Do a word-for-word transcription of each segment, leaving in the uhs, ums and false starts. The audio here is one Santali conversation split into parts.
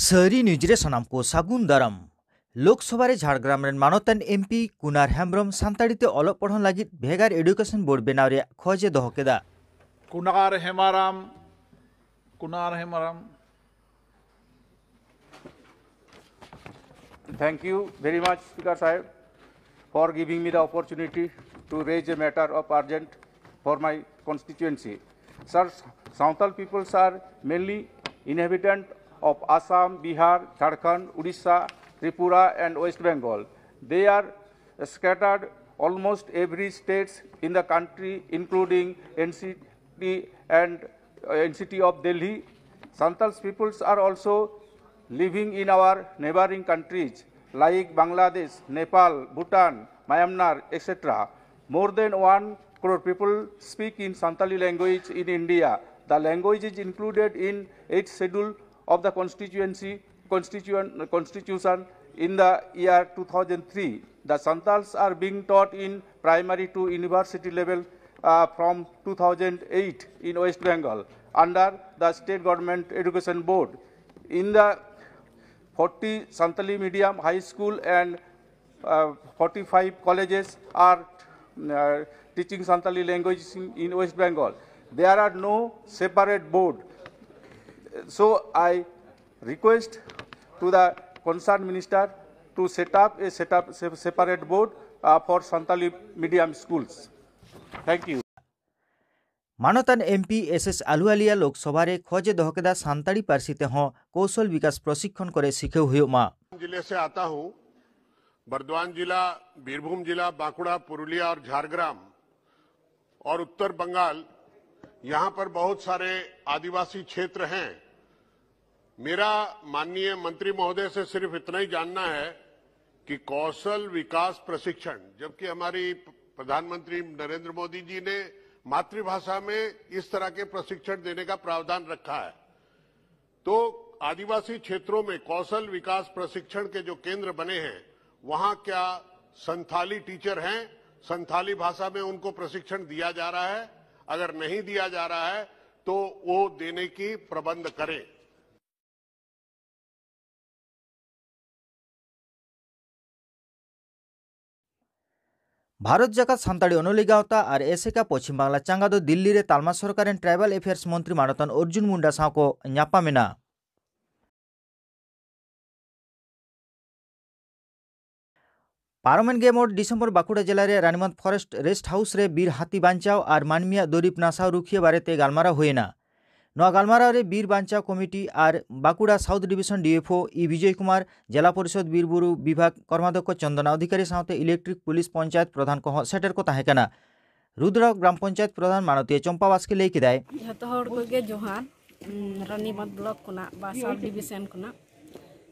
ᱥᱟᱹᱨᱤ ᱱᱤᱭᱩᱡᱽ ᱨᱮ ᱥᱟᱱᱟᱢ ᱠᱚ ᱥᱟᱹᱜᱩᱱ ᱫᱟᱨᱟᱢ᱾ ᱞᱳᱠᱥᱚᱵᱷᱟ ᱨᱮ ᱡᱷᱟᱲᱜᱨᱟᱢ ᱨᱮᱱ ᱢᱟᱱᱚᱛᱟᱱ ᱮᱢᱯᱤ ᱠᱩᱱᱟᱨ ᱦᱮᱢᱵᱽᱨᱚᱢ ᱥᱟᱱᱛᱟᱲᱤ ᱛᱮ ᱚᱞᱚᱜ ᱯᱚᱲᱦᱚᱱ ᱞᱟᱹᱜᱤᱫ ᱵᱷᱮᱜᱟᱨ ᱮᱰᱩᱠᱮᱥᱚᱱ ᱵᱳᱨᱰ ᱵᱮᱱᱟᱣ ᱨᱮᱭᱟᱜ ᱠᱷᱚᱡᱽ ᱮ ᱫᱚᱦᱚ ᱠᱮᱫᱟ᱾ Kunar Hemaram, Kunar Hemaram. Thank you very much, Speaker Sahib, for giving me the opportunity to raise a matter of urgent for my constituency. Sir, Santal peoples are mainly inhabitant of Assam, Bihar, Jharkhand, Odisha, Tripura, and West Bengal. They are scattered almost every states in the country, including N C T and uh, N C T of Delhi. Santals peoples are also living in our neighboring countries like Bangladesh, Nepal, Bhutan, Myanmar, et cetera. More than one crore people speak in Santali language in India. The language is included in eighth schedule of the constituency constitution, constitution in the year two thousand three. The Santals are being taught in primary to university level uh, from two thousand eight in West Bengal under the state government education board. In the forty Santali medium high school and uh, forty-five colleges are uh, teaching Santali language in, in West Bengal. There are no separate board. So I request to the concerned minister to set up a set up se- separate board uh, for Santali medium schools. Thank you. ᱢᱟᱱᱚᱛᱟᱱ ᱮᱢᱯᱤ ᱮᱥ ᱮᱥ ᱟᱞᱩᱣᱟᱞᱤᱭᱟ ᱞᱳᱠᱥᱚᱵᱷᱟ ᱨᱮ ᱠᱷᱚᱡᱽ ᱮ ᱫᱚᱦᱚ ᱠᱮᱫᱟ ᱥᱟᱱᱛᱟᱲᱤ ᱯᱟᱹᱨᱥᱤ ᱛᱮᱦᱚᱸ ᱠᱳᱥᱚᱞ ᱵᱤᱠᱟᱥ ᱯᱨᱚᱥᱤᱠᱠᱷᱚᱱ ᱠᱚᱨᱮ ᱥᱤᱠᱷᱟᱹᱣ ᱦᱩᱭᱩᱜ ᱢᱟ᱾ जिले से आता हूँ। बर्दवान जिला, बीरभूम जिला, बांकुड़ा, पुरुलिया और झारग्राम और उत्तर बंगाल, यहाँ पर बहुत सारे आदिवासी क्षेत्र हैं। मेरा माननीय मंत्री महोदय से सिर्फ इतना ही जानना है कि कौशल विकास प्रशिक्षण, जबकि हमारी प्रधानमंत्री नरेंद्र मोदी जी ने मातृभाषा में इस तरह के प्रशिक्षण देने का प्रावधान रखा है, तो आदिवासी क्षेत्रों में कौशल विकास प्रशिक्षण के जो केंद्र बने हैं, वहां क्या संथाली टीचर हैं, संथाली भाषा में उनको प्रशिक्षण दिया जा रहा है? अगर नहीं दिया जा रहा है तो वो देने की प्रबंध करें। ᱵᱷᱟᱨᱚᱛ ᱡᱟᱠᱟᱛ ᱥᱟᱱᱛᱟᱲᱤ ᱚᱱᱚᱞᱤ ᱜᱟᱶᱛᱟ ᱟᱨ ᱮᱥᱮᱠᱟ ᱯᱚᱪᱷᱤᱢ ᱵᱟᱝᱞᱟ ᱪᱟᱸᱜᱟ ᱫᱚ ᱫᱤᱞᱞᱤ ᱨᱮ ᱛᱟᱞᱢᱟ ᱥᱚᱨᱠᱟᱨ ᱨᱮᱱ ᱴᱨᱟᱭᱵᱟᱞ ᱮᱯᱷᱮᱭᱟᱨᱥ ᱢᱚᱱᱛᱨᱤ ᱢᱟᱱᱚᱛᱟᱱ ᱚᱨᱡᱩᱱ ᱢᱩᱱᱰᱟ ᱥᱟᱶ ᱠᱚ ᱧᱟᱯᱟᱢ ᱮᱱᱟ᱾ ᱯᱟᱨᱚᱢᱮᱱ ᱜᱮᱞ ᱢᱚᱬᱮ ᱰᱤᱥᱮᱢᱵᱚᱨ ᱵᱟᱸᱠᱩᱲᱟ ᱡᱮᱞᱟ ᱨᱮ ᱨᱟᱱᱤᱢᱟᱸᱫᱽ ᱯᱷᱚᱨᱮᱥᱴ ᱨᱮᱥᱴ ᱦᱟᱣᱩᱥ ᱨᱮ ᱵᱤᱨ ᱦᱟᱹᱛᱤ ᱵᱟᱧᱪᱟᱣ ᱟᱨ ᱢᱟᱹᱱᱢᱤᱭᱟᱜ ᱫᱩᱨᱤᱵᱽ ᱱᱟᱥᱟᱣ ᱨᱩᱠᱷᱤᱭᱟᱹ ᱵᱟᱨᱮᱛᱮ ᱜᱟᱞᱢᱟᱨᱟᱣ ᱦᱩᱭᱮᱱᱟ᱾ ᱱᱚᱣᱟ ᱜᱟᱞᱢᱟᱨᱟᱣ ᱨᱮ ᱵᱤᱨ ᱵᱟᱧᱪᱟᱣ ᱠᱚᱢᱤᱴᱤ ᱟᱨ ᱵᱟᱸᱠᱩᱲᱟ ᱥᱟᱣᱩᱛᱷ ᱰᱤᱵᱤᱥᱚᱱ ᱰᱤᱮᱯᱷᱳ ᱤ ᱵᱤᱡᱚᱭ ᱠᱩᱢᱟᱨ, ᱡᱮᱞᱟ ᱯᱚᱨᱤᱥᱚᱫ ᱵᱤᱨ ᱵᱩᱨᱩ ᱵᱤᱵᱷᱟᱜᱽ ᱠᱚᱨᱢᱟᱫᱷᱚᱠᱠᱷᱚ ᱪᱚᱱᱫᱚᱱᱟ ᱚᱫᱷᱤᱠᱟᱨᱤ ᱥᱟᱶᱛᱮ ᱤᱞᱮᱠᱴᱨᱤᱠ ᱯᱩᱞᱤᱥ ᱯᱚᱧᱪᱟᱭᱮᱛ ᱯᱨᱚᱫᱷᱟᱱ ᱠᱚᱦᱚᱸ ᱥᱮᱴᱮᱨ ᱠᱚ ᱛᱟᱦᱮᱸ ᱠᱟᱱᱟ᱾ ᱨᱩᱫᱽᱨᱟ ᱜᱨᱟᱢ ᱯᱚᱧᱪᱟᱭᱮᱛ ᱯᱨᱚᱫᱷᱟᱱ ᱢᱟᱱᱚᱛᱤᱭᱟᱹ ᱪᱚᱢᱯᱟ ᱵᱟᱥᱠᱮ ᱞᱟᱹᱭ ᱠᱮᱫᱟᱭ, ᱡᱷᱚᱛᱚ ᱦᱚᱲ ᱠᱚᱜᱮ ᱡᱚᱦᱟᱨ᱾ ᱩᱸ, ᱨᱟᱱᱤᱵᱟᱸᱫᱽ ᱵᱞᱚᱠ ᱠᱷᱚᱱᱟᱜ ᱵᱟ ᱥᱟᱵ ᱰᱤᱵᱤᱥᱚᱱ ᱠᱷᱚᱱᱟᱜ᱾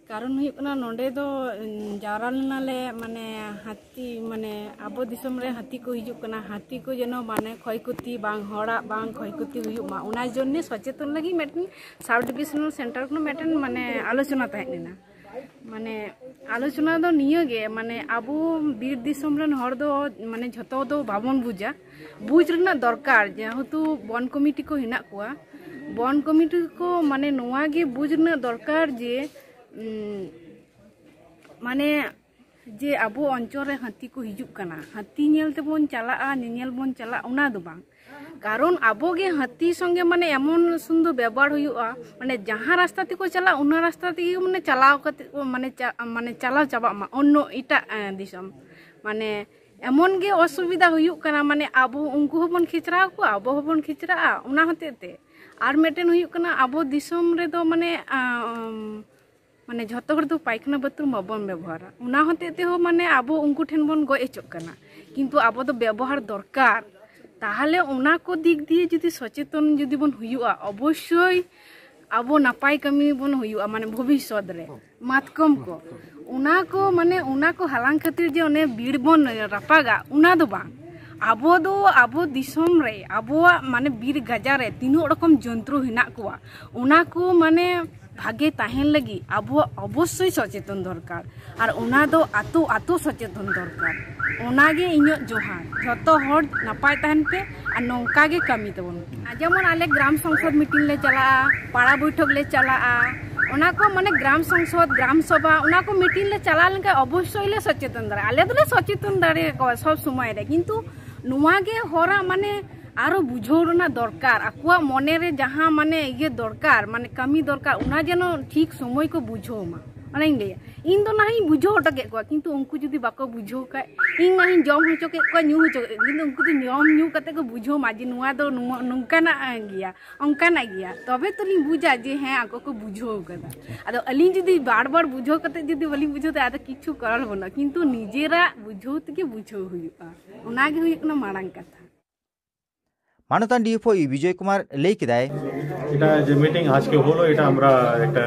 ᱠᱟᱨᱚᱱ ᱦᱩᱭᱩᱜ ᱠᱟᱱᱟ, ᱱᱚᱰᱮ ᱫᱚ, ᱩᱸ, ᱡᱟᱣᱨᱟ ᱞᱮᱱᱟᱞᱮ, ᱢᱟᱱᱮ, ᱦᱟᱹᱛᱤ, ᱢᱟᱱᱮ, ᱟᱵᱚ ᱫᱤᱥᱚᱢ ᱨᱮ ᱦᱟᱹᱛᱤ ᱠᱚ ᱦᱤᱡᱩᱜ ᱠᱟᱱᱟ, ᱦᱟᱹᱛᱤ ᱠᱚ ᱡᱮᱱᱚ, ᱢᱟᱱᱮ, ᱠᱷᱚᱭ ᱠᱷᱚᱛᱤ ᱵᱟᱝ, ᱦᱚᱲᱟᱜ ᱵᱟᱝ ᱠᱷᱚᱭ ᱠᱷᱚᱛᱤ ᱦᱩᱭᱩᱜ ᱢᱟ, ᱚᱱᱟ ᱡᱚᱱᱱᱮ ᱥᱚᱪᱮᱛᱚᱱ ᱞᱟᱹᱜᱤᱫ ᱢᱤᱫᱴᱮᱱ ᱥᱟᱵ ᱰᱤᱵᱤᱥᱚᱱᱟᱞ ᱥᱮᱱᱴᱟᱨ ᱠᱷᱚᱱ ᱢᱤᱫᱴᱮᱱ, ᱢᱟᱱᱮ, ᱟᱞᱳᱪᱚᱱᱟ ᱛᱟᱦᱮᱸ ᱞᱮᱱᱟ᱾ ᱢᱟᱱᱮ, ᱟᱞᱳᱪᱚᱱᱟ ᱫᱚ ᱱᱤᱭᱟᱹ ᱜᱮ, ᱢᱟᱱᱮ, ᱟᱵᱚ ᱵᱤᱨ ᱫᱤᱥᱚᱢ ᱨᱮᱱ ᱦᱚᱲ ᱫᱚ, ᱢᱟᱱᱮ, ᱡᱷᱚᱛᱚ ᱫᱚ ᱵᱟᱵᱚᱱ ᱵᱩᱡᱟ, ᱵᱩᱡᱽ ᱨᱮᱱᱟᱜ ᱫᱚᱨᱠᱟᱨ, ᱡᱮᱦᱮᱛᱩ ᱵᱚᱱ ᱠᱚᱢᱤᱴᱤ ᱠᱚ ᱦᱮᱱᱟᱜ ᱠᱚᱣᱟ, ᱵᱚᱱ ᱠᱚᱢᱤᱴᱤ ᱠᱚ, ᱢᱟᱱᱮ, ᱱᱚᱣᱟ ᱜᱮ ᱵᱩᱡᱽ ᱨᱮᱱᱟᱜ ᱫᱚᱨᱠᱟᱨ ᱡᱮ, ᱩᱸ, ᱢᱟᱱᱮ, ᱡᱮ ᱟᱵᱚ ᱚᱧᱪᱚᱞ ᱨᱮ ᱦᱟᱹᱛᱤ ᱠᱚ ᱦᱤᱡᱩᱜ ᱠᱟᱱᱟ, ᱦᱟᱹᱛᱤ ᱧᱮᱞ ᱛᱮᱵᱚᱱ ᱪᱟᱞᱟᱜᱼᱟ, ᱧᱮᱧᱮᱞ ᱵᱚᱱ ᱪᱟᱞᱟᱜᱼᱟ, ᱚᱱᱟ ᱫᱚ ᱵᱟᱝ᱾ ᱠᱟᱨᱚᱱ ᱟᱵᱚ ᱜᱮ ᱦᱟᱹᱛᱤ ᱥᱚᱸᱜᱮ, ᱢᱟᱱᱮ, ᱮᱢᱚᱱ ᱥᱩᱱᱫᱚᱨ ᱵᱮᱵᱚᱦᱟᱨ ᱦᱩᱭᱩᱜᱼᱟ, ᱢᱟᱱᱮ, ᱡᱟᱦᱟᱸ ᱨᱟᱥᱛᱟ ᱛᱮᱠᱚ ᱪᱟᱞᱟᱜᱼᱟ, ᱚᱱᱟ ᱨᱟᱥᱛᱟ ᱛᱮᱜᱮ, ᱢᱟᱱᱮ, ᱪᱟᱞᱟᱣ ᱠᱟᱛᱮ ᱠᱚ, ᱢᱟᱱᱮ, ᱪᱟ-, ᱢᱟᱱᱮ, ᱪᱟᱞᱟᱣ ᱪᱟᱵᱟᱜ ᱢᱟ ᱚᱱᱱᱚ ᱮᱴᱟᱜ, ᱮ, ᱫᱤᱥᱚᱢ᱾ ᱢᱟᱱᱮ, ᱮᱢᱚᱱ ᱜᱮ ᱚᱥᱩᱵᱤᱫᱷᱟ ᱦᱩᱭᱩᱜ ᱠᱟᱱᱟ, ᱢᱟᱱᱮ, ᱟᱵᱚ ᱩᱱᱠᱩ ᱦᱚᱸᱵᱚᱱ ᱠᱷᱮᱪᱨᱟᱣ ᱠᱚᱣᱟ, ᱟᱵᱚ ᱦᱚᱸᱵᱚᱱ ᱠᱷᱮᱪᱨᱟᱜᱼᱟ᱾ ᱚᱱᱟ ᱦᱚᱛᱮᱡ ᱛᱮ ᱟᱨ ᱢᱤᱫᱴᱮᱱ ᱦᱩᱭᱩᱜ ᱠᱟᱱᱟ, ᱟᱵᱚ ᱫᱤᱥᱚᱢ ᱨᱮᱫᱚ, ᱢᱟᱱᱮ, ᱟᱸ, ᱢᱟᱱᱮ, ᱡᱷᱚᱛᱚ ᱦᱚᱲ ᱫᱚ ᱯᱟᱭᱠᱷᱟᱱᱟ ᱵᱟᱛᱷᱨᱩᱢ ᱵᱟᱵᱚᱱ ᱵᱮᱵᱚᱦᱟᱨᱟ, ᱚᱱᱟ ᱦᱚᱛᱮᱡ ᱛᱮᱦᱚᱸ, ᱢᱟᱱᱮ, ᱟᱵᱚ ᱩᱱᱠᱩ ᱴᱷᱮᱱ ᱵᱚᱱ ᱜᱚᱡ ᱦᱚᱪᱚᱜ ᱠᱟᱱᱟ, ᱠᱤᱱᱛᱩ ᱟᱵᱚ ᱫᱚ ᱵᱮᱵᱚᱦᱟᱨ ᱫᱚᱨᱠᱟᱨ᱾ ᱛᱟᱦᱚᱞᱮ ᱚᱱᱟ ᱠᱚ ᱫᱤᱠ ᱫᱤᱭᱮ ᱡᱩᱫᱤ ᱥᱚᱪᱮᱛᱚᱱ ᱡᱩᱫᱤ ᱵᱚᱱ ᱦᱩᱭᱩᱜᱼᱟ, ᱚᱵᱚᱥᱥᱳᱭ ᱟᱵᱚ ᱱᱟᱯᱟᱭ ᱠᱟᱹᱢᱤ ᱵᱚᱱ ᱦᱩᱭᱩᱜᱼᱟ, ᱢᱟᱱᱮ, ᱵᱷᱚᱵᱤᱥᱥᱚᱛ ᱨᱮ᱾ ᱢᱟᱛᱠᱚᱢ ᱠᱚ, ᱚᱱᱟ ᱠᱚ, ᱢᱟᱱᱮ, ᱚᱱᱟ ᱠᱚ ᱦᱟᱞᱟᱝ ᱠᱷᱟᱹᱛᱤᱨ ᱡᱮ ᱚᱱᱮ ᱵᱤᱨ ᱵᱚᱱ ᱨᱟᱯᱟᱜᱟ, ᱚᱱᱟ ᱫᱚ ᱵᱟᱝ᱾ ᱟᱵᱚ ᱫᱚ ᱟᱵᱚ ᱫᱤᱥᱚᱢ ᱨᱮ, ᱟᱵᱚᱣᱟᱜ, ᱢᱟᱱᱮ, ᱵᱤᱨ ᱜᱟᱡᱟᱲ ᱨᱮ ᱛᱤᱱᱟᱹᱜ ᱨᱚᱠᱚᱢ ᱡᱚᱱᱛᱨᱩ ᱦᱮᱱᱟᱜ ᱠᱚᱣᱟ, ᱚᱱᱟ ᱠᱚ, ᱢᱟᱱᱮ, ᱵᱷᱟᱜᱮ ᱛᱟᱦᱮᱱ ᱞᱟᱹᱜᱤᱫ ᱟᱵᱚᱣᱟᱜ ᱚᱵᱚᱥᱥᱳᱭ ᱥᱚᱪᱮᱛᱚᱱ ᱫᱚᱨᱠᱟᱨ, ᱟᱨ ᱚᱱᱟ ᱫᱚ ᱟᱛᱳ ᱟᱛᱳ ᱥᱚᱪᱮᱛᱚᱱ ᱫᱚᱨᱠᱟᱨ᱾ ᱚᱱᱟᱜᱮ ᱤᱧᱟᱹᱜ ᱡᱚᱦᱟᱨ, ᱡᱷᱚᱛᱚ ᱦᱚᱲ ᱱᱟᱯᱟᱭ ᱛᱟᱦᱮᱱ ᱯᱮ ᱟᱨ ᱱᱚᱝᱠᱟ ᱜᱮ ᱠᱟᱹᱢᱤ ᱛᱟᱵᱚᱱ ᱯᱮ᱾ ᱟᱨ ᱡᱮᱢᱚᱱ ᱟᱞᱮ ᱜᱨᱟᱢ ᱥᱚᱝᱥᱚᱫ ᱢᱤᱴᱤᱝ ᱞᱮ ᱪᱟᱞᱟᱜᱼᱟ, ᱯᱟᱲᱟ ᱵᱳᱭᱴᱷᱚᱠ ᱞᱮ ᱪᱟᱞᱟᱜᱼᱟ, ᱚᱱᱟ ᱠᱚ ᱢᱟᱱᱮ ᱜᱨᱟᱢ ᱥᱚᱝᱥᱚᱫ, ᱜᱨᱟᱢ ᱥᱚᱵᱷᱟ, ᱚᱱᱟ ᱠᱚ ᱢᱤᱴᱤᱝ ᱞᱮ ᱪᱟᱞᱟᱣ ᱞᱮᱱᱠᱷᱟᱱ ᱚᱵᱚᱥᱥᱳᱭ ᱞᱮ ᱥᱚᱪᱮᱛᱚᱱ ᱫᱟᱲᱮᱭᱟᱜᱼᱟ᱾ ᱟᱞᱮ ᱫᱚᱞᱮ ᱥᱚᱪᱮᱛᱚᱱ ᱫᱟᱲᱮᱭᱟᱠᱚᱣᱟ ᱥᱚᱵ ᱥᱚᱢᱚᱭ ᱨᱮ, ᱠᱤᱱᱛᱩ ᱱᱚᱣᱟ ᱜᱮ ᱦᱚᱲᱟᱜ ᱢᱟᱱᱮ ᱟᱨᱚ ᱵᱩᱡᱷᱟᱹᱣ ᱨᱮᱱᱟᱜ ᱫᱚᱨᱠᱟᱨ, ᱟᱠᱚᱣᱟᱜ ᱢᱚᱱᱮ ᱨᱮ ᱡᱟᱦᱟᱸ ᱢᱟᱱᱮ ᱤᱭᱟᱹ ᱫᱚᱨᱠᱟᱨ, ᱢᱟᱱᱮ ᱠᱟᱹᱢᱤ ᱫᱚᱨᱠᱟᱨ, ᱚᱱᱟ ᱡᱮᱱᱚ ᱴᱷᱤᱠ ᱥᱚᱢᱚᱭ ᱠᱚ ᱵᱩᱡᱷᱟᱹᱣ ᱢᱟ᱾ ᱚᱱᱟᱧ ᱞᱟᱹᱭᱟ, ᱤᱧ ᱫᱚ ᱱᱟᱦᱟᱜ ᱤᱧ ᱵᱩᱡᱷᱟᱹᱣ ᱦᱚᱴᱚ ᱠᱮᱫ ᱠᱚᱣᱟ, ᱠᱤᱱᱛᱩ ᱩᱱᱠᱩ ᱡᱩᱫᱤ ᱵᱟᱠᱚ ᱵᱩᱡᱷᱟᱹᱣ ᱠᱷᱟᱡ, ᱤᱧ ᱱᱟᱦᱟᱜ ᱤᱧ ᱡᱚᱢ ᱦᱚᱪᱚ ᱠᱮᱫ ᱠᱚᱣᱟ, ᱧᱩ ᱦᱚᱪᱚ ᱠᱮᱫ ᱠᱚᱣᱟ, ᱠᱤᱱᱛᱩ ᱩᱱᱠᱩ ᱫᱚ ᱡᱚᱢ ᱧᱩ ᱠᱟᱛᱮ ᱠᱚ ᱵᱩᱡᱷᱟᱹᱣ ᱢᱟ ᱡᱮ ᱱᱚᱣᱟ ᱫᱚ ᱱᱚᱣᱟ ᱱᱚᱝᱠᱟᱱᱟᱜ ᱜᱮᱭᱟ, ᱚᱱᱠᱟᱱᱟᱜ ᱜᱮᱭᱟ, ᱛᱚᱵᱮ ᱛᱚᱞᱤᱧ ᱵᱩᱡᱟ ᱡᱮ ᱦᱮᱸ, ᱟᱠᱚ ᱠᱚ ᱵᱩᱡᱷᱟᱹᱣ ᱠᱟᱫᱟ᱾ ᱟᱫᱚ ᱟᱹᱞᱤᱧ ᱡᱩᱫᱤ ᱵᱟᱨ ᱵᱟᱨ ᱵᱩᱡᱷᱟᱹᱣ ᱠᱟᱛᱮ ᱡᱩᱫᱤ ᱵᱟᱹᱞᱤᱧ ᱵᱩᱡᱷᱟᱹᱣ ᱫᱟ, ᱟᱫᱚ ᱠᱤᱪᱷᱩ ᱠᱚᱨᱟᱨ ᱵᱟᱹᱱᱩᱜᱼᱟ, ᱠᱤᱱᱛᱩ ᱱᱤᱡᱮᱨᱟᱜ ᱵᱩᱡᱷᱟᱹᱣ ᱛᱮᱜᱮ ᱵᱩᱡᱷᱟᱹᱣ ᱦᱩᱭᱩᱜᱼᱟ᱾ ᱚᱱᱟ ᱜᱮ ᱦᱩᱭᱩᱜ ᱠᱟᱱᱟ ᱢᱟᱲᱟᱝ ᱠᱟᱛᱷᱟ᱾ মানতান ডিএফও ই বিজয় কুমার লেই কেদায়। এটা যে মিটিং আজকে হলো, এটা আমরা একটা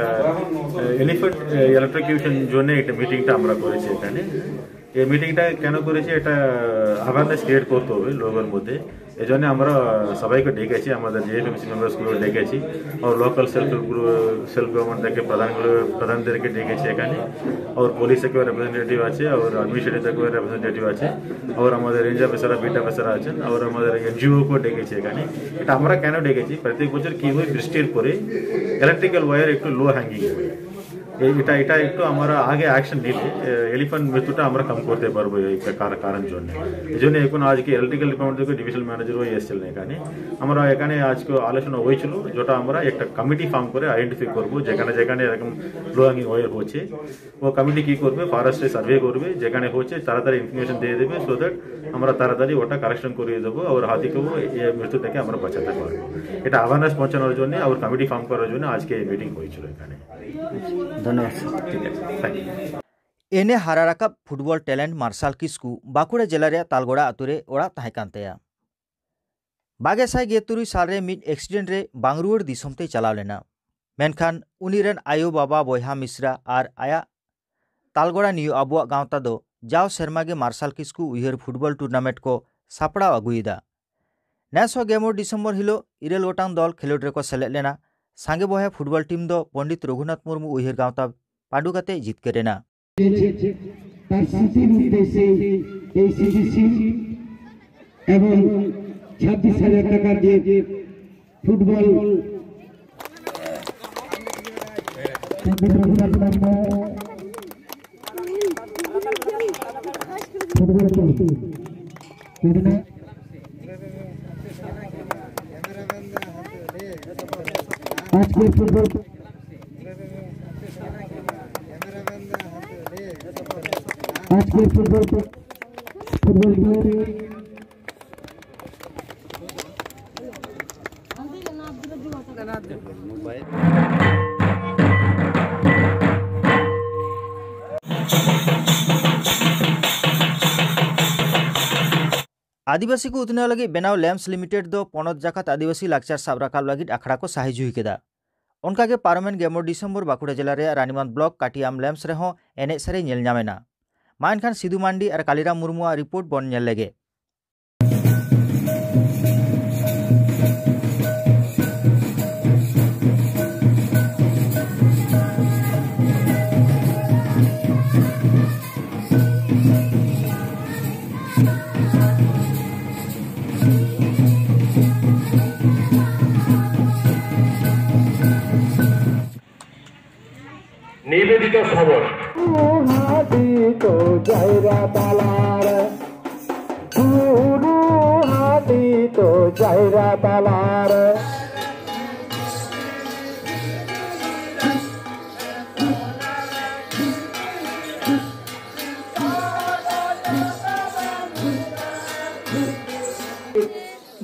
এলিফ্যান্ট ইলেকট্রিকিউশন জন্য একটা মিটিংটা আমরা করেছি এখানে। এই মিটিংটা কেন করেছি, এটা অ্যাওয়ারনেস ক্রিয়েট করতে হবে লোকের মধ্যে। এই জন্য আমরা সবাইকে ডেকেছি, আমাদের যে এফএমসি মেম্বার্সগুলো ডেকেছি, আর local self help group, self government থেকে প্রধানগুলো, প্রধানদেরকে ডেকেছি এখানে। আর পুলিশ থেকেও রিপ্রেজেন্টেটিভ আছে, আর অ্যাডমিনিস্ট্রেটিভ থেকেও রিপ্রেজেন্টেটিভ আছে, আর আমাদের রেঞ্জ অফিসার, বিট অফিসার আছেন, আর আমাদের এনজিও কেও ডেকেছি এখানে। এটা আমরা কেন ডেকেছি, প্রত্যেক বছর কি হয়, বৃষ্টির পরে ইলেকট্রিক্যাল ওয়্যার একটু লো হ্যাঙ্গিং হয়। এই- এটা এটা একটু আমরা আগে অ্যাকশন নিলে এলিফ্যান্ট মৃত্যুটা আমরা কম করতে পারবো এই কার- কারণ জন্য। এই জন্য এখন আজকে ইলেকট্রিক্যাল ডিপার্টমেন্ট থেকে ডিভিশনাল ম্যানেজার হয়ে এসেছিলেন এখানে। আমরা এখানে আজকে আলোচনা হয়েছিল, যেটা আমরা একটা কমিটি ফর্ম করে আইডেন্টিফাই করবো, যেখানে যেখানে এরকম লো হ্যাঙ্গিং ওয়্যার হচ্ছে। ও কমিটি কি করবে, ফরেস্টে সার্ভে করবে, যেখানে হচ্ছে তাড়াতাড়ি ইনফরমেশন দিয়ে দেবে, সো দ্যাট আমরা তাড়াতাড়ি ওটা কারেকশন করিয়ে দেবো, আর হাতিকেও এই মৃত্যু থেকে আমরা বাঁচাতে পারবো। এটা অ্যাওয়ারনেস পৌঁছানোর জন্য, আর কমিটি ফর্ম করার জন্য আজকে এই মিটিং হয়েছিল এখানে। ধন্যবাদ স্যার। ঠিক আছে, থ্যাংক ইউ। এনে হারা রাকাব ফুটবল ট্যাᱞᱮᱱᱴ ᱢᱟᱨᱥᱟᱞ ᱠᱤᱥᱠᱩ ᱵᱟᱸᱠᱩᱲᱟ ᱡᱮᱞᱟ ᱨᱮᱭᱟᱜ ᱛᱟᱞᱜᱚᱲᱟ ᱟᱛᱳ ᱨᱮ ᱚᱲᱟᱜ ᱛᱟᱦᱮᱸ ᱠᱟᱱ ᱛᱟᱭᱟ᱾ ᱵᱟᱜᱮ ᱥᱟᱭ ᱜᱮᱞ ᱛᱩᱨᱩᱭ ᱥᱟᱞ ᱨᱮ ᱢᱤᱫ ᱮᱠᱥᱤᱰᱮᱱᱴ ᱨᱮ ᱵᱟᱝ ᱨᱩᱣᱟᱹᱲ ᱫᱤᱥᱚᱢ ᱛᱮᱭ ᱪᱟᱞᱟᱣ ᱞᱮᱱᱟ᱾ ᱢᱮᱱᱠᱷᱟᱱ ᱩᱱᱤ ᱨᱮᱱ ᱟᱭᱳ, ᱵᱟᱵᱟ, ᱵᱚᱭᱦᱟ, ᱢᱤᱥᱨᱟ ᱟᱨ ᱟᱭᱟᱜ ᱛᱟᱞᱜᱚᱲᱟ ᱱᱤᱭᱩ ᱟᱵᱚᱣᱟᱜ ᱜᱟᱶᱛᱟ ᱫᱚ ᱡᱟᱣ ᱥᱮᱨᱢᱟ ᱜᱮ ᱢᱟᱨᱥᱟᱞ ᱠᱤᱥᱠᱩ ᱩᱭᱦᱟᱹᱨ ᱯᱷᱩᱴᱵᱚᱞ ᱴᱩᱨᱱᱟᱢᱮᱱᱴ ᱠᱚ ᱥᱟᱯᱲᱟᱣ ᱟᱹᱜᱩᱭᱮᱫᱟ᱾ ᱱᱮᱥ ᱦᱚᱸ ᱜᱮᱢᱚᱨ ᱰᱤᱥᱮᱢᱵᱚᱨ ᱦᱤᱞᱳᱜ ᱤᱨᱟᱹᱞ ᱜᱚᱴᱟᱝ ᱫᱚᱞ ᱠᱷᱮᱞᱳᱰ ᱨᱮᱠᱚ ᱥᱮᱞᱮᱫ ᱞᱮᱱᱟ᱾ ᱥᱟᱸᱜᱮ ᱵᱚᱭᱦᱟ ᱯᱷᱩᱴᱵᱚᱞ ᱴᱤᱢ ᱫᱚ ᱯᱚᱱᱰᱤᱛ ᱨᱚᱜᱷᱩᱱᱟᱛᱷ ᱢᱩᱨᱢᱩ ᱩᱭᱦᱟᱹᱨ ᱜᱟᱶᱛᱟ ᱯᱟᱹᱰᱩ ᱠᱟᱛᱮ ᱡᱤᱛᱠᱟᱹᱨ ᱮᱱᱟ᱾ তার স্মৃতি রূপে সেই এই স্মৃতিশিল এবং ছাব্বিশ হাজার টাকার যে ফুটবল ᱯᱷᱩᱴᱵᱚᱞ ᱴᱤᱢ᱾ ᱟᱡᱽᱠᱮ ᱯᱷᱩᱴᱵᱚᱞ, ᱟᱡᱽᱠᱮ ᱯᱷᱩᱴᱵᱚᱞ, ᱯᱷᱩᱴᱵᱚᱞ ᱴᱤᱢ᱾ ᱟᱹᱫᱤᱵᱟᱹᱥᱤ ᱠᱚ ᱩᱛᱱᱟᱹᱣ ᱞᱟᱹᱜᱤᱫ ᱵᱮᱱᱟᱣ ᱞᱮᱢᱯᱥ ᱞᱤᱢᱤᱴᱮᱰ ᱫᱚ ᱯᱚᱱᱚᱛ ᱡᱟᱠᱟᱛ ᱟᱹᱫᱤᱵᱟᱹᱥᱤ ᱞᱟᱠᱪᱟᱨ ᱥᱟᱵ ᱨᱟᱠᱟᱵ ᱞᱟᱹᱜᱤᱫ ᱟᱠᱷᱲᱟ ᱠᱚ ᱥᱟᱹᱦᱤ ᱡᱩᱦᱤ ᱠᱮᱫᱟ᱾ ᱚᱱᱠᱟᱜᱮ ᱯᱟᱨᱚᱢᱮᱱ ᱜᱮᱞ ᱢᱚᱬᱮ ᱰᱤᱥᱮᱢᱵᱚᱨ ᱵᱟᱸᱠᱩᱲᱟ ᱡᱮᱞᱟ ᱨᱮᱭᱟᱜ ᱨᱟᱱᱤᱵᱟᱸᱫᱷ ᱵᱞᱚᱠ ᱠᱟᱴᱤᱭᱟᱢ ᱞᱮᱢᱯᱥ ᱨᱮᱦᱚᱸ ᱮᱱᱮᱡ ᱥᱮᱨᱮᱧ ᱧᱮᱞ ᱧᱟᱢ ᱮᱱᱟ᱾ ᱢᱟ ᱮᱱᱠᱷᱟᱱ ᱥᱤᱫᱩ ᱢᱟᱱᱰᱤ ᱟᱨ ᱠᱟᱞᱤᱨᱟᱢ ᱢᱩᱨᱢᱩᱣᱟᱜ ᱨᱤᱯᱳᱨᱴ ᱵᱚᱱ ᱧᱮᱞ ᱞᱮᱜᱮ᱾ নিবেদিত শ্রবণ। হাদিত জায়রা তালার, গুরু হাদিত জায়রা তালার।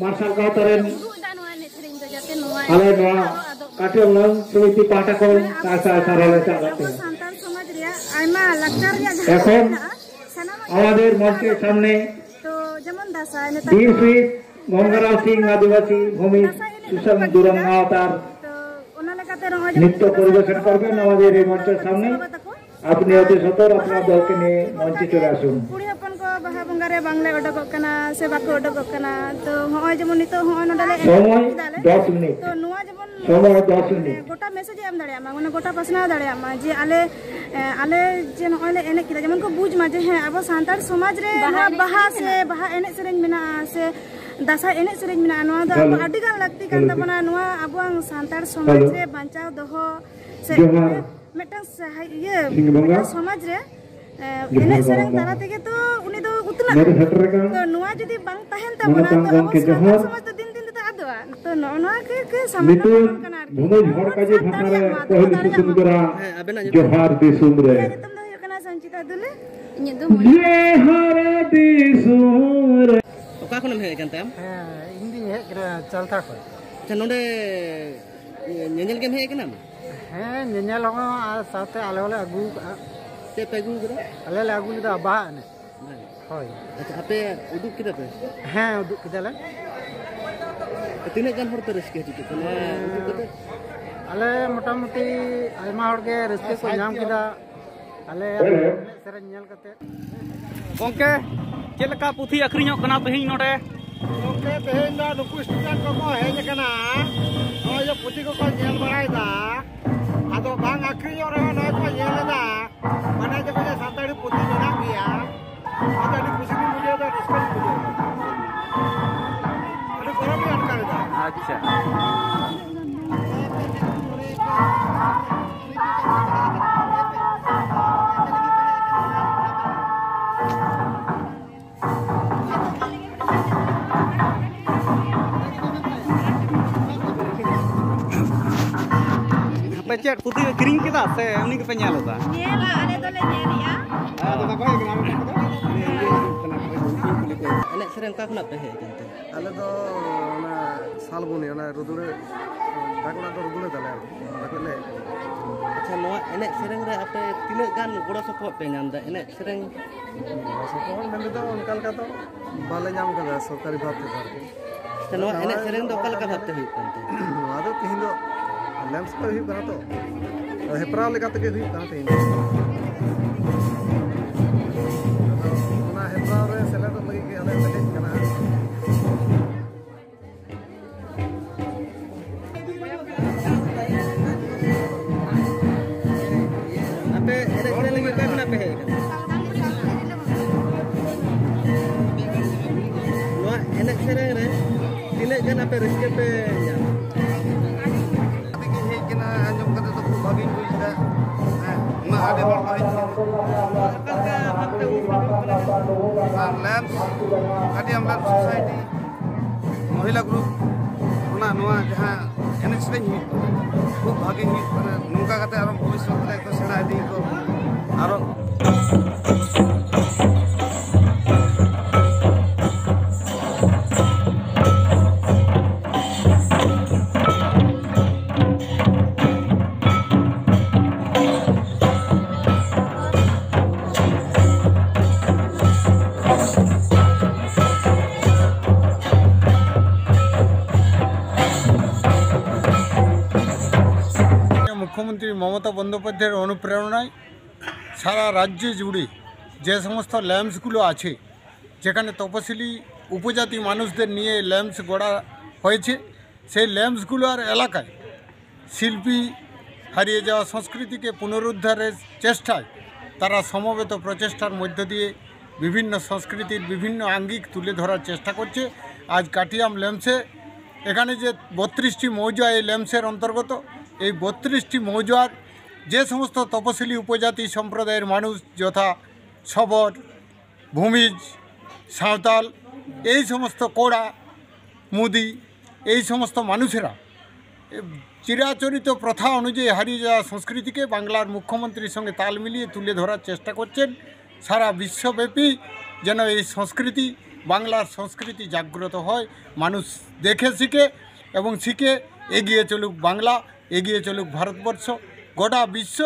ᱢᱟᱨᱥᱟᱞ ᱜᱟᱶᱛᱟ ᱨᱮᱱ ᱩᱫᱩᱜ ᱮᱫᱟ ᱱᱚᱣᱟ ᱮᱱᱮᱡ ᱥᱮᱨᱮᱧ ᱫᱚ, ᱡᱟᱛᱮ ᱱᱚᱣᱟ ᱟᱞᱮ ᱮᱱᱮᱡ ᱱᱚᱣᱟ ᱟᱞᱚ ᱟᱫᱚᱜ ᱢᱟ᱾ ᱠᱟᱹᱴᱤᱡ ᱞᱟᱝ ᱥᱚᱢᱤᱛᱤ ᱯᱟᱦᱴᱟ ᱠᱷᱚᱱ ᱢᱟᱱᱮ ᱟᱵᱚ ᱥᱟᱶᱛᱟ ᱨᱮᱭᱟᱜ, ᱟᱵᱚ ᱥᱟᱱᱛᱟᱲ ᱥᱚᱢᱟᱡᱽ ᱨᱮᱭᱟᱜ ᱟᱭᱢᱟ ᱞᱟᱠᱪᱟᱨ ᱨᱮᱭᱟᱜ ᱡᱟᱦᱟᱸ ᱮᱠᱷᱚᱱ ᱢᱮᱱᱟᱜᱼᱟ, ᱥᱟᱱᱟᱢᱟᱜ ᱜᱮ ᱟᱵᱚᱣᱟᱜ ᱫᱚ ᱥᱟᱱᱛᱟᱲ ᱥᱚᱢᱟᱡᱽ ᱨᱮᱭᱟᱜ ᱞᱟᱠᱪᱟᱨ ᱨᱮᱭᱟᱜ ᱡᱟᱦᱟᱸ ᱢᱮᱱᱟᱜᱼᱟ᱾ ᱛᱚ ᱡᱮᱢᱚᱱ ᱫᱟᱸᱥᱟᱭ ᱱᱮᱛᱟᱨ ᱫᱚ ᱵᱤᱨ ᱥᱤᱫ ᱜᱚᱝᱜᱟᱨᱟᱢ ᱥᱤᱝ ᱟᱹᱫᱤᱵᱟᱹᱥᱤ ᱵᱷᱩᱢᱤ ᱫᱟᱸᱥᱟᱭ ᱮᱱᱮᱡ ᱫᱚᱠᱚ ᱥᱩᱥᱟᱱ ᱵᱟᱹᱜᱤ ᱫᱩᱨᱟᱝ ᱠᱟᱜᱼᱟ᱾ ᱟᱣᱛᱟᱨ ᱛᱚ ᱚᱱᱟ ᱞᱮᱠᱟᱛᱮ ᱱᱚᱜᱼᱚᱭ ᱡᱮᱢᱚᱱ ᱱᱤᱛᱚᱜ ᱫᱟᱸᱥᱟᱭ ᱯᱚᱨᱤᱵᱮᱥᱚᱱ ᱠᱚᱨᱵᱮ ᱱᱚᱣᱟ ᱡᱮ ᱨᱮ ᱢᱚᱧᱪᱚ ᱥᱟᱢᱱᱮ ᱵᱟᱵᱟ ᱛᱟᱠᱚ ᱟᱯᱱᱮ ᱚᱛᱮ ᱥᱚᱛᱚᱨ ᱟᱯᱱᱟ ᱫᱚᱞ ᱠᱮ ᱱᱤᱭᱮ ᱢᱚᱧᱪᱚ ᱪᱚᱞᱮ ᱟᱥᱩᱱ᱾ ᱠᱩᱲᱤ ᱦᱚᱯᱚᱱ ᱠᱚ ᱵᱟᱦᱟ ᱵᱚᱸᱜᱟ ᱨᱮ ᱵᱟᱝᱞᱮ ᱚᱰᱚᱠᱚᱜ ᱠᱟᱱᱟ ᱥᱮ ᱵᱟᱠᱚ ᱚᱰᱚᱠᱚᱜ ᱠᱟᱱᱟ᱾ ᱛᱚ ᱦᱚᱸᱜᱼᱚᱭ ᱡᱮᱢᱚᱱ ᱱᱤᱛᱚᱜ ᱦᱚᱸᱜᱼᱚᱭ ᱱᱚᱰᱮ ᱞᱮ ᱮᱱᱮᱡ ᱥᱚᱢᱚᱭ ᱠᱮᱫᱟ ᱞᱮ᱾ ᱫᱚᱥ ᱢᱤᱱᱤᱴ᱾ ᱛᱚ ᱱᱚᱣᱟ ᱡᱮᱢᱚᱱ ᱥᱚᱢᱚᱭ ᱫᱚᱥ ᱢᱟᱱᱮ ᱢᱤᱱᱤᱴ᱾ ᱜᱚᱴᱟ ᱢᱮᱥᱮᱡᱽ ᱮ ᱮᱢ ᱫᱟᱲᱮᱭᱟᱜ ᱢᱟ, ᱢᱟᱱᱮ ᱜᱚᱴᱟ ᱯᱟᱥᱱᱟᱣ ᱫᱟᱲᱮᱭᱟᱜ ᱢᱟ ᱡᱮ ᱟᱞᱮ, ᱮ, ᱟᱞᱮ ᱡᱮ ᱱᱚᱜᱼᱚᱭ ᱞᱮ ᱮᱱᱮᱡ ᱠᱮᱫᱟ, ᱡᱮᱢᱚᱱ ᱠᱚ ᱵᱩᱡᱽ ᱢᱟ ᱡᱮ ᱦᱮᱸ, ᱟᱵᱚ ᱥᱟᱱᱛᱟᱲ ᱥᱚᱢᱟᱡᱽ ᱨᱮ ᱵᱟᱦᱟ ᱱᱚᱣᱟ ᱮᱱᱮᱡ ᱵᱟᱦᱟ ᱥᱮᱨᱮᱧ ᱥᱮ ᱢᱮᱱᱟᱜᱼᱟ᱾ ᱵᱟᱦᱟ ᱮᱱᱮᱡ ᱥᱮᱨᱮᱧ ᱢᱮᱱᱟᱜᱼᱟ, ᱥᱮ ᱫᱟᱸᱥᱟᱭ ᱮᱱᱮᱡ ᱥᱮᱨᱮᱧ ᱢᱮᱱᱟᱜᱼᱟ, ᱱᱚᱣᱟ ᱫᱚ ᱟᱵᱚ ᱦᱮᱞᱳ᱾ ᱟᱹᱰᱤ ᱜᱟᱱ ᱞᱟᱹᱠᱛᱤ ᱠᱟᱱ ᱦᱮᱞᱳ᱾ ᱛᱟᱵᱚᱱᱟ᱾ ᱱᱚᱣᱟ ᱟᱵᱚᱣᱟᱜ ᱥᱟᱱᱛᱟᱲ ᱥᱚᱢᱟᱡᱽ ᱦᱮᱞᱳ᱾ ᱨᱮ ᱵᱟᱧᱪᱟᱣ ᱫᱚᱦᱚ ᱡᱚᱦᱟᱨ᱾ ᱢᱤᱫᱴᱟᱝ ᱥᱟᱦᱟᱭ-, ᱤᱭᱟᱹ, ᱥᱤᱧ ᱵᱚᱸᱜᱟ᱾ ᱢᱤᱫᱴᱟᱝ ᱥᱚᱢᱟᱡᱽ ᱨᱮ, ᱮ, ᱡᱚᱦᱟᱨ ᱮᱱᱮᱡ ᱥᱮᱨᱮᱧ ᱵᱟᱵᱟ᱾ ᱛᱟᱞᱟ ᱛᱮᱜᱮ ᱛᱚ ᱩᱱᱤ ᱫᱚ ᱩᱛᱱᱟᱹᱜ ᱱᱚᱰᱮ ᱟᱭ᱾ ᱥᱮᱴᱮᱨ ᱟᱠᱟᱱ ᱛᱚ ᱱᱚᱣᱟ ᱡᱩᱫᱤ ᱵᱟᱝ ᱛᱟᱦᱮᱱ ᱛᱟᱵᱚᱱᱟ, ᱢᱟᱱᱚᱛᱟᱱ ᱛᱚ ᱟᱵᱚ ᱜᱚᱢᱠᱮ, ᱥᱟᱱᱛᱟᱲ ᱡᱚᱦᱟᱨ᱾ ᱥᱚᱢᱟᱡᱽ ᱫᱚ ᱫᱤᱱ ᱫᱤᱱ ᱛᱮᱫᱚ ᱟᱫᱚᱜᱼᱟ᱾ ᱛᱚ ᱱᱚᱜᱼᱚ ᱱᱚᱣᱟ ᱜᱮ, ᱜᱮ ᱥᱟᱢᱟᱝ ᱱᱤᱛᱚᱜ ᱨᱮ ᱠᱟᱱᱟ ᱟᱨᱠᱤ᱾ ᱵᱷᱩᱢᱤᱡ ᱦᱚᱲ ᱠᱟᱡᱮ ᱟᱵᱚ ᱛᱷᱟᱱᱟ ᱨᱮ ᱥᱟᱱᱛᱟᱲ ᱯᱟᱹᱦᱤᱞ ᱥᱟᱱᱛᱟᱲ ᱥᱤᱥᱩ ᱡᱟᱦᱟᱸ ᱢᱩᱫᱽᱨᱟ ᱦᱮᱸ, ᱟᱵᱮᱱᱟᱜ ᱧᱩᱛᱩᱢ? ᱡᱚᱦᱟᱨ ᱫᱤᱥᱚᱢ ᱨᱮ᱾ ᱤᱧᱟᱹᱜ ᱧᱩᱛᱩᱢ ᱫᱚ ᱢᱚᱱᱤ᱾ ᱡᱮ ᱢᱚᱱᱤ᱾ ᱦᱟᱨᱟ ᱫᱤᱥᱚᱢ ᱨᱮ᱾ ᱚᱠᱟ ᱠᱷᱚᱱᱮᱢ ᱦᱮᱡ ᱟᱠᱟᱱ ᱛᱮ ᱟᱢ? ᱦᱮᱸ, ᱤᱧ ᱫᱩᱧ ᱦᱮᱡ ᱠᱟᱱᱟ ᱪᱟᱞᱛᱟ ᱠᱷᱚᱱ᱾ ᱟᱪᱪᱷᱟ, ᱱᱚᱰᱮ ᱧᱮᱧᱮᱞ ᱜᱮᱢ ᱦᱮᱡ ᱟᱠᱟᱱᱟ? ᱦᱮᱸ, ᱧᱮᱧᱮᱞ ᱦᱚᱸ ᱟᱨ ᱥᱟᱶᱛᱮ ᱟᱞᱮ ᱦᱚᱸᱞᱮ ᱟᱹᱜᱩ ᱠᱟᱜᱼᱟ᱾ ᱪᱮᱫ ᱯᱮ ᱟᱹᱜᱩ ᱠᱟᱫᱟ? ᱟᱞᱮ ᱞᱮ ᱟᱹᱜᱩ ᱞᱮᱫᱟ ᱵᱟᱦᱟ ᱮᱱᱮᱡ᱾ ᱵᱟᱦᱟ ᱮᱱᱮᱡ᱾ ᱦᱳᱭ᱾ ᱟᱪᱪᱷᱟ, ᱟᱯᱮ ᱩᱫᱩᱜ ᱠᱮᱫᱟ ᱯᱮ? ᱦᱮᱸ, ᱩᱫᱩᱜ ᱠᱮᱫᱟᱞᱮ᱾ ᱛᱤᱱᱟᱹᱜ ᱜᱟᱱ ᱦᱚᱲ ᱯᱮ ᱨᱟᱹᱥᱠᱟᱹ ᱦᱚᱪᱚ ᱠᱮᱫ ᱠᱚᱣᱟ ᱱᱚᱣᱟ ᱩᱫᱩᱜ ᱠᱟᱛᱮ? ᱟᱞᱮ ᱢᱚᱴᱟᱢᱩᱴᱤ ᱟᱭᱢᱟ ᱦᱚᱲ ᱜᱮ ᱨᱟᱹᱥᱠᱟᱹ ᱠᱚ ᱧᱟᱢ ᱠᱮᱫᱟ᱾ ᱟᱞᱮᱭᱟᱜ ᱮᱱᱮᱡ ᱥᱮᱨᱮᱧ ᱧᱮᱞ ᱠᱟᱛᱮ᱾ ᱜᱚᱝᱠᱮ, ᱪᱮᱫ ᱞᱮᱠᱟ ᱯᱩᱛᱷᱤ ᱟᱹᱠᱷᱨᱤᱧᱚᱜ ᱠᱟᱱᱟ ᱛᱮᱦᱮᱧ ᱱᱚᱰᱮ? ᱜᱚᱝᱠᱮ, ᱛᱮᱦᱮᱧ ᱫᱚ ᱱᱩᱠᱩ student ᱠᱚᱠᱚ ᱦᱮᱡ ᱟᱠᱟᱱᱟ, ᱱᱚᱜᱼᱚᱭ ᱡᱮ ᱯᱩᱛᱷᱤ ᱠᱚᱠᱚ ᱧᱮᱞ ᱵᱟᱲᱟᱭᱮᱫᱟ᱾ ᱟᱫᱚ ᱵᱟᱝ ᱟᱹᱠᱷᱨᱤᱧᱚᱜ ᱨᱮᱦᱚᱸ ᱱᱚᱜᱼᱚᱭ ᱠᱚ ᱧᱮᱞ ᱮᱫᱟ, ᱵᱟᱰᱟᱭ ᱫᱟᱠᱚ ᱡᱮ ᱥᱟᱱᱛᱟᱲᱤ ᱯᱩᱛᱷᱤ ᱢᱮᱱᱟᱜ ᱜᱮᱭᱟ᱾ ᱚᱱᱟᱛᱮ ᱟᱹᱰᱤ ᱠᱩᱥᱤ ᱜᱤᱧ ᱵᱩᱡᱷᱟᱹᱣ ᱮᱫᱟ, ᱨᱟᱹᱥᱠᱟᱹ ᱜᱤᱧ ᱵᱩᱡᱷᱟᱹᱣ ᱮᱫᱟ, ᱟᱹᱰᱤ ᱜᱚᱨᱚᱵᱽ ᱤᱧ ᱟᱴᱠᱟᱨ ᱮᱫᱟ᱾ ᱟᱪᱪᱷᱟ᱾ ᱟᱯᱮ ᱪᱮᱫ ᱯᱩᱛᱷᱤ ᱯᱮ ᱠᱤᱨᱤᱧ ᱠᱮᱫᱟ ᱥᱮ ᱩᱱᱤ ᱜᱮᱯᱮ ᱧᱮᱞ ᱮᱫᱟ? ᱧᱮᱞᱟ, ᱟᱞᱮ ᱫᱚᱞᱮ ᱧᱮᱞᱮᱜᱼᱟ᱾ ᱮᱱᱮᱡ ᱥᱮᱨᱮᱧ ᱚᱠᱟ ᱠᱷᱚᱱᱟᱜ ᱯᱮ ᱦᱮᱡ ᱟᱠᱟᱱ ᱛᱮ? ᱟᱞᱮ ᱫᱚ ᱚᱱᱟ ᱥᱟᱞᱵᱚᱱᱤ, ᱚᱱᱟ ᱨᱩᱫᱩᱲᱟᱹ, ᱰᱟᱠ ᱚᱲᱟᱜ ᱫᱚ ᱨᱩᱫᱩᱲᱟᱹ ᱛᱟᱞᱮ ᱟᱨᱠᱤ, ᱚᱸᱰᱮ ᱠᱷᱚᱱ ᱞᱮ ᱦᱮᱡ ᱟᱠᱟᱱᱟ᱾ ᱟᱪᱪᱷᱟ, ᱱᱚᱣᱟ ᱮᱱᱮᱡ ᱥᱮᱨᱮᱧ ᱨᱮ ᱟᱯᱮ ᱛᱤᱱᱟᱹᱜ ᱜᱟᱱ ᱜᱚᱲᱚ ᱥᱚᱯᱚᱦᱚᱫ ᱯᱮ ᱧᱟᱢ ᱮᱫᱟ? ᱮᱱᱮᱡ ᱥᱮᱨᱮᱧ ᱜᱚᱲᱚ ᱥᱚᱯᱚᱦᱚᱫ ᱢᱮᱱ ᱛᱮᱫᱚ ᱚᱱᱠᱟ ᱞᱮᱠᱟ ᱫᱚ ᱵᱟᱞᱮ ᱧᱟᱢ ᱠᱟᱫᱟ ᱥᱚᱨᱠᱟᱨᱤ ᱵᱷᱟᱵᱽ ᱛᱮᱫᱚ ᱟᱨᱠᱤ᱾ ᱟᱪᱪᱷᱟ, ᱱᱚᱣᱟ ᱮᱱᱮᱡ ᱥᱮᱨᱮᱧ ᱫᱚ ᱚᱠᱟ ᱞᱮᱠᱟ ᱵᱷᱟᱵᱽ ᱛᱮ ᱦᱩᱭᱩᱜ ᱠᱟᱱ ᱛᱮ? ᱱᱚᱣᱟ ᱫᱚ ᱛᱤᱦᱤᱧ ᱫᱚ ᱞᱮᱢᱯᱥ ᱠᱚ ᱦᱩᱭᱩᱜ ᱠᱟᱱᱟ ᱛᱚ, ᱟᱫᱚ ᱦᱮᱯᱨᱟᱣ ᱞᱮᱠᱟ ᱛᱮᱜᱮ ᱦᱩᱭᱩᱜ ᱠᱟᱱᱟ ᱛᱤᱦᱤᱧ ᱫᱚ᱾ ᱟᱫᱚ ᱚᱱᱟ ᱦᱮᱯᱨᱟᱣ ᱨᱮ ᱥᱮᱞᱮᱫᱚᱜ ᱞᱟᱹᱜᱤᱫ ᱜᱮ ᱟᱞᱮ ᱞᱮ ᱦᱮᱡ ᱠᱟᱱᱟ᱾ ᱟᱯᱮ ᱮᱱᱮᱡ ᱥᱮᱨᱮᱧ ᱞᱟᱹᱜᱤᱫ ᱚᱠᱟ ᱠᱷᱚᱱᱟᱜ ᱯᱮ ᱦᱮᱡ ᱟᱠᱟᱱᱟ? ᱱᱚᱣᱟ ᱮᱱᱮᱡ ᱥᱮᱨᱮᱧ ᱨᱮ ᱛᱤᱱᱟᱹᱜ ᱜᱟᱱ ᱟᱯᱮ ᱨᱟᱹᱥᱠᱟᱹ ᱯᱮ ᱧᱟᱢᱟ? ᱟᱹᱰᱤ ᱜᱤᱧ ᱦᱮᱡ ᱠᱟᱱᱟ, ᱟᱸᱡᱚᱢ ᱠᱟᱛᱮ ᱫᱚ ᱠᱷᱩᱵ ᱵᱷᱟᱹᱜᱤ ᱟᱨ ᱞᱮᱢᱯᱥ, ᱠᱟᱴᱤᱭᱟᱢ ᱞᱮᱢᱯᱥ ᱥᱳᱥᱟᱭᱴᱤ ᱢᱚᱦᱤᱞᱟ ᱜᱨᱩᱯ ᱚᱱᱟ ᱱᱚᱣᱟ ᱡᱟᱦᱟᱸ ᱮᱱᱮᱡ ᱥᱮᱨᱮᱧ ᱦᱩᱭᱩᱜ ᱠᱟᱱᱟ, ᱠᱷᱩᱵ ᱵᱷᱟᱜᱮ ᱦᱩᱭᱩᱜ ᱠᱟᱱᱟ᱾ ᱱᱚᱝᱠᱟ ᱠᱟᱛᱮ ᱟᱨᱚ ᱵᱷᱚᱵᱤᱥᱥᱚᱛ ᱨᱮ ᱠᱚ ᱥᱮᱬᱟ ᱤᱫᱤᱭᱟᱠᱚ ᱟᱨᱚ᱾ মুখ্যমন্ত্রী মমতা বন্দ্যোপাধ্যায়ের অনুপ্রেরণায় সারা রাজ্য জুড়ে যে সমস্ত ল্যাম্পসগুলো আছে, যেখানে তপশিলি উপজাতি মানুষদের নিয়ে ল্যাম্পস গড়া হয়েছে, সেই ল্যাম্পসগুলোর এলাকায় শিল্পী হারিয়ে যাওয়া সংস্কৃতিকে পুনরুদ্ধারের চেষ্টায় তারা সমবেত প্রচেষ্টার মধ্য দিয়ে বিভিন্ন সংস্কৃতির বিভিন্ন আঙ্গিক তুলে ধরার চেষ্টা করছে। আজ কাটিয়াম ল্যাম্পসে এখানে যে বত্রিশটি মৌজা এই ল্যাম্পসের অন্তর্গত, এই বত্রিশটি মৌজার যে সমস্ত তপশিলি উপজাতি সম্প্রদায়ের মানুষ, যথা শবর, ভূমিজ, সাঁওতাল, এই সমস্ত কোড়া, মুদি, এই সমস্ত মানুষেরা এ, চিরাচরিত প্রথা অনুযায়ী হারিয়ে যাওয়া সংস্কৃতিকে বাংলার মুখ্যমন্ত্রীর সঙ্গে তাল মিলিয়ে তুলে ধরার চেষ্টা করছেন। সারা বিশ্বব্যাপী যেন এই সংস্কৃতি, বাংলার সংস্কৃতি জাগ্রত হয়, মানুষ দেখে শিখে এবং শিখে এগিয়ে চলুক বাংলা, এগিয়ে চলুক ভারতবর্ষ, গোটা বিশ্ব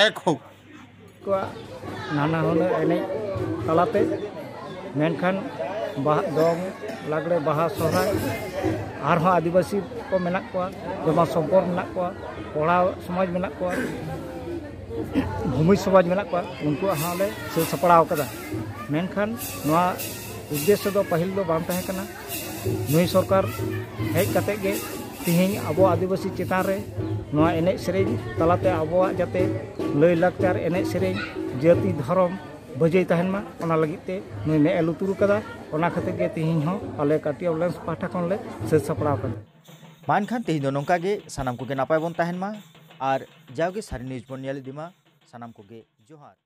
এক হোক। ᱠᱚᱣᱟᱜ ᱱᱟᱱᱟ ᱦᱩᱱᱟᱹᱨ ᱮᱱᱮᱡ ᱛᱟᱞᱟᱛᱮ, ᱢᱮᱱᱠᱷᱟᱱ ᱵᱟᱦᱟ, ᱫᱚᱝ, ᱞᱟᱜᱽᱲᱮ, ᱵᱟᱦᱟ, ᱥᱚᱦᱨᱟᱭ, ᱟᱨᱦᱚᱸ ᱟᱹᱫᱤᱵᱟᱹᱥᱤ ᱠᱚ ᱢᱮᱱᱟᱜ ᱠᱚᱣᱟ, ᱡᱮᱢᱚᱱ ᱥᱚᱢᱯᱚᱨ ᱢᱮᱱᱟᱜ ᱠᱚᱣᱟ, ᱠᱚᱲᱟ ᱥᱚᱢᱟᱡᱽ ᱢᱮᱱᱟᱜ ᱠᱚᱣᱟ, ᱵᱷᱩᱢᱤ ᱥᱚᱢᱟᱡᱽ ᱢᱮᱱᱟᱜ ᱠᱚᱣᱟ, ᱩᱱᱠᱩᱣᱟᱜ ᱦᱚᱸᱞᱮ ᱥᱟᱹᱛ ᱥᱟᱯᱲᱟᱣ ᱠᱟᱫᱟ᱾ ᱢᱮᱱᱠᱷᱟᱱ ᱱᱚᱣᱟ ᱩᱫᱽᱫᱮᱥᱥᱚ ᱫᱚ ᱯᱟᱹᱦᱤᱞ ᱫᱚ ᱵᱟᱝ ᱛᱟᱦᱮᱸ ᱠᱟᱱᱟ᱾ ᱱᱩᱭ ᱥᱚᱨᱠᱟᱨ ᱦᱮᱡ ᱠᱟᱛᱮᱫ ᱜᱮ ᱛᱮᱦᱮᱧ ᱟᱵᱚ ᱟᱹᱫᱤᱵᱟᱹᱥᱤ ᱪᱮᱛᱟᱱ ᱨᱮ ᱱᱚᱣᱟ ᱮᱱᱮᱡ ᱥᱮᱨᱮᱧ ᱛᱟᱞᱟᱛᱮ ᱟᱵᱚᱣᱟᱜ ᱡᱟᱛᱮ ᱞᱟᱹᱭ ᱞᱟᱠᱪᱟᱨ, ᱮᱱᱮᱡ ᱥᱮᱨᱮᱧ, ᱡᱟᱹᱛᱤ ᱫᱷᱚᱨᱚᱢ ᱵᱟᱹᱡᱟᱹᱭ ᱛᱟᱦᱮᱱ ᱢᱟ, ᱚᱱᱟ ᱞᱟᱹᱜᱤᱫ ᱛᱮ ᱱᱩᱭ ᱢᱮᱫ ᱮ ᱞᱩᱛᱩᱨ ᱠᱟᱫᱟ᱾ ᱚᱱᱟ ᱠᱷᱟᱹᱛᱤᱨ ᱜᱮ ᱛᱮᱦᱮᱧ ᱦᱚᱸ ᱟᱞᱮ ᱠᱟᱴᱤᱭᱟᱣ ᱞᱮᱱᱥ ᱯᱟᱦᱴᱟ ᱠᱷᱚᱱ ᱞᱮ ᱥᱟᱹᱛ ᱥᱟᱯᱲᱟᱣ ᱠᱟᱫᱟ᱾ ᱢᱟ ᱮᱱᱠᱷᱟᱱ ᱛᱮᱦᱮᱧ ᱫᱚ ᱱᱚᱝᱠᱟ ᱜᱮ, ᱥᱟᱱᱟᱢ ᱠᱚᱜᱮ ᱱᱟᱯᱟᱭ ᱵᱚᱱ ᱛᱟᱦᱮᱱ ᱢᱟ ᱟᱨ ᱡᱟᱣᱜᱮ ᱥᱟᱹᱨᱤ ᱱᱤᱭᱩᱡᱽ ᱵᱚᱱ ᱧᱮᱞ ᱤᱫᱤ ᱢᱟ᱾ ᱥᱟᱱᱟᱢ ᱠᱚᱜᱮ ᱡᱚᱦᱟᱨ᱾